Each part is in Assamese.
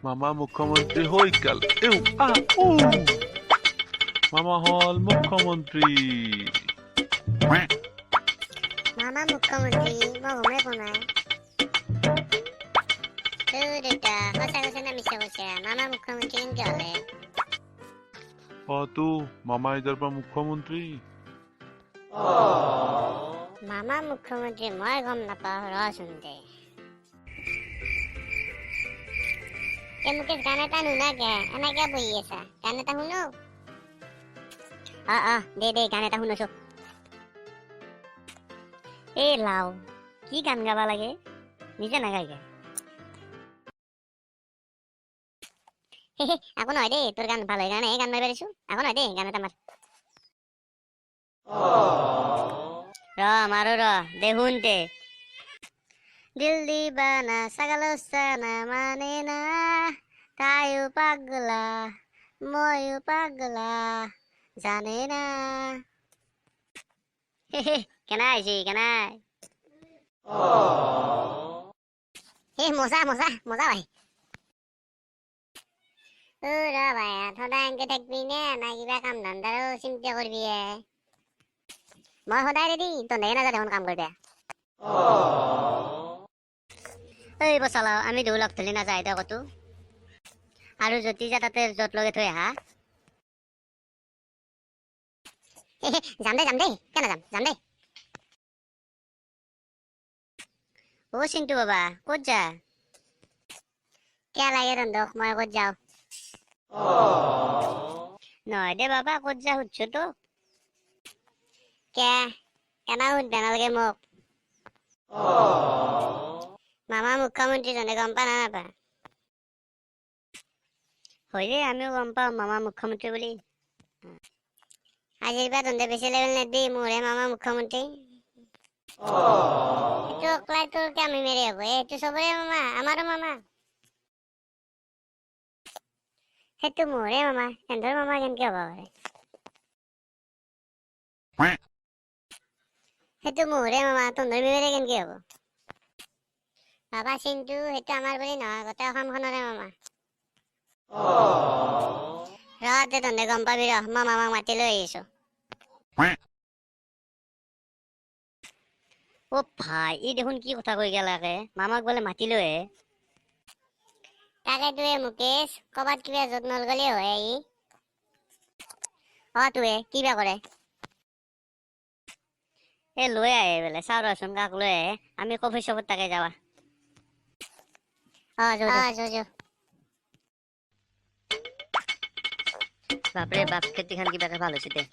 মামা মুখ্যমন্ত্ৰী হৈ গ'ল, এউ আ উ। মামা হ'ল মুখ্যমন্ত্ৰী। মামা মুখ্যমন্ত্ৰী, মই গমেই পোৱা নাই। অ দেউতা, সঁচা কৈছা নে মিছা কৈছা? মামা মুখ্যমন্ত্ৰী কেনেকে হ'লে? অ তো মামা এতিয়াৰ পৰা মুখ্যমন্ত্ৰী। মামা মুখ্যমন্ত্ৰী মই গম নাপাওঁ, ৰচোন দে। এ মুকেশ, গান এটা নুনাকে এনেকে বহি আছা? গান এটা শুনো। অ অ দে দে, গান এটা শুনছো। এই লাও, কি গান গাবা লাগে নিজে নাগাইকে। একো নহয় দেই, তোৰ গান ভাল হয় কাৰণে গান মাৰিব দিছো। একো নহয় দেই, গান এটা মাৰ। ৰ মাৰো, ৰ দে, শুন তে। দিল দিবানা ছাগল চানা মানে না, তাইও পাগলা ময়ো পাগলা জানে না। কেনাই আহিছি কেনাই? হে মজা মজা মজা ভাই। ও ৰ ভাই, সদায় এনেকে থাকবি নে না কিবা কাম ধান্দাৰো চিন্তা কৰবি? এ মই সদায় ৰেডি, তহঁতে নাযা দেখোন কাম কৰবে। এই বচালাও, আমি দুয়ো লগ ধৰি নাযায় দে ক'তো আৰু যদি যা তাতে য'ত লগে থৈ আহা। যাম দে, যাম দে, কিয় নাযাম, যাম দে। অ চিন্তু বাবা, ক'ত যা? কিয় লাগে তহঁতক মই ক'ত যাওঁ? নহয় দে বাবা, ক'ত যা সুধছো তোক। কিয় কেনা সুধবা নালাগে মোক। মামা মুখ্যমন্ত্ৰী জনে গম পা না নাপা? হয় দে, আমিও গম পাওঁ মামা মুখ্যমন্ত্ৰী বুলি। আজিৰ পৰা তহঁতে বেছি লেভেল নিদি, মোৰহে মামা মুখ্যমন্ত্ৰী। সেইটো অকলাই তোৰ কামি মেৰি হ'ব? এইটো চবৰে মামা, আমাৰো মামা। সেইটো মোৰে মামা, এন্ধৰ মামা কেনেকে হ'ব পাৰে? সেইটো মোৰে মামা, তহঁতৰ মিমেৰে কেনেকে হ'ব? বাবা চিন্তু, সেইটো আমাৰ বুলি নহয়, গোটেই অসমখনৰে মামা। ৰ দে, তহঁতে গম পাবি ৰ, মই মামাক মাতি লৈ আহিছো। অ ভাই, ই দেখোন কি কথা কৈ গেলাকে, মামাক বোলে মাতি লৈ আহে। তাকেতো এ মুকেশ, ক'ৰবাত কিবা য'ত নলগ'লে হয় ই। অ তোৱে কিবা কৰে। এ লৈ আহে বোলে, চাওঁ ৰচোন কাক লৈ আহে। আমি কফি শ্বপত তাকে যাৱা। অ যো যো যো। বাপৰে বাপ, খেতিখন কিবাকে ভাল হৈছে দে।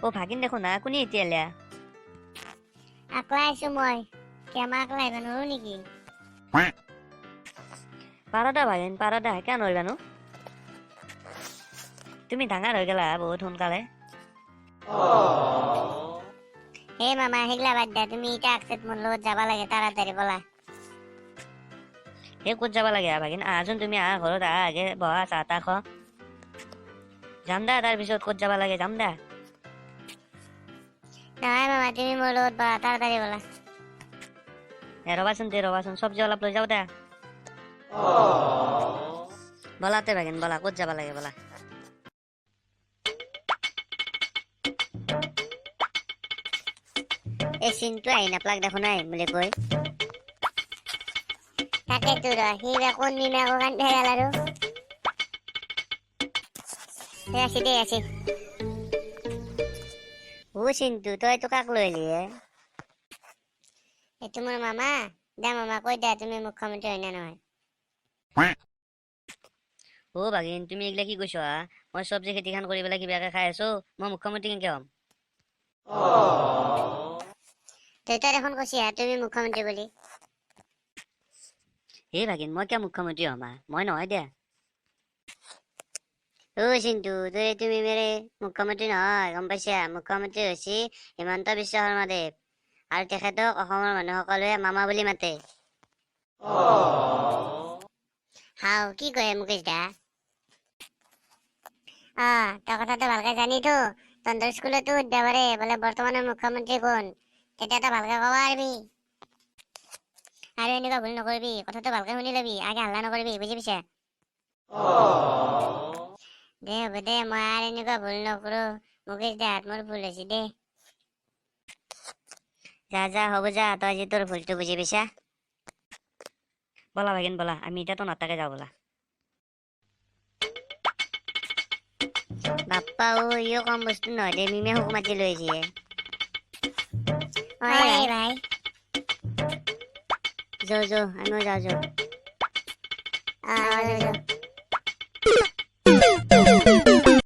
অ ভাগিন দেখোন না, কোনে এতিয়া লেয়া? আকলাই আছো মই। কেমা আকলাই আহিব নোৱাৰো নেকি? পাৰদা ভাগিন, পাৰদা, কিয় নোৱাৰিবানো? তুমি ডাঙৰ হৈ গেলা বহুত সোনকালে। হে মামা, সেইগিলা বাদ দিয়া, তুমি এতিয়া আকচেত মোৰ লগত যাবা লাগে, তাড়াতাড়ি ব'লা। হে ক'ত যাব লাগে ভাগিন? আহাচোন তুমি, আহা ঘৰত আহা, আগে বহা, চাহ তাহ খোৱা। যাম দা, তাৰপিছত ক'ত যাব লাগে যাম দা। নহয় মামা, তুমি মোৰ লগত বহা, তাড়াতাড়ি ব'লা। এ ৰবাচোন দে, ৰবাচোন, চব্জি অলপ লৈ যাওঁ দা। ব'লা তে ভাগিন, ব'লা, ক'ত যাব লাগে ব'লা। এই চিনটো আহি নাপালাক দেখোন নাই বুলি কৈ। তাকেতো ৰ, সি বা কোন মিমাকো কান্দি গেল আৰু। এ আছে দে, আছে। অ চিন্তু, তই তো কাক লৈ আহিলি হে? এইটো মোৰ মামা। দে মামা, কৈ দে তুমি মুখ্যমন্ত্ৰী হয় নে নহয়? অ ভাগিন, তুমি এইগিলা কি কৈছ হা? মই চব্জি খেতিখন কৰি পেলাই কিবাকে খাই আছো, মই মুখ্যমন্ত্ৰী কেনেকে হ'ম? দেউতাই দেখোন কৈছি হা তুমি মুখ্যমন্ত্ৰী বুলি। হে ভাগিন, মই কিয় মুখ্যমন্ত্ৰী হ'ম হা? মই নহয় দিয়া। অ চিন্তু, তই তুমি মেৰে মুখ্যমন্ত্ৰী নহয়, গম পাইছা? মুখ্যমন্ত্ৰী হৈছে হিমন্ত বিশ্ব শৰ্মাদেৱ, আৰু তেখেতক অসমৰ মানুহ সকলোৱে মামা বুলি মাতে। হাও, কি কয় মুকেশ দা? অ তই কথাটো ভালকে জানিতো, তহঁতৰ স্কুলতো সুধিব পাৰে বোলে বৰ্তমানৰ মুখ্যমন্ত্ৰী কোন, তেতিয়া তই ভালকে ক'ব পাৰিবি। আৰু এনেকুৱা ভুল নকৰিবি, কথাটো ভালকে শুনি ল'বি, আগে হাল্লা নকৰিবি, বুজি পাইছা? দে হ'ব দে, মই আৰু এনেকুৱা ভুল নকৰো। মুকেশ দাহাত মোৰ ভুল হৈছে দে। যা যা, হ'ব যা, তই আজি তোৰ ভুলটো বুজি পাইছা। ব'লা ভাগিন ব'লা, আমি এতিয়া তোৰ তাকে যাওঁ ব'লা। বাপ্পা ঐ, ইও কম বস্তু নহয় দে, মিমে শোক মাতি লৈ আহিছে। ঐ ভাই। যো যো, আমিও যাওঁ যো। অ, যো, যো।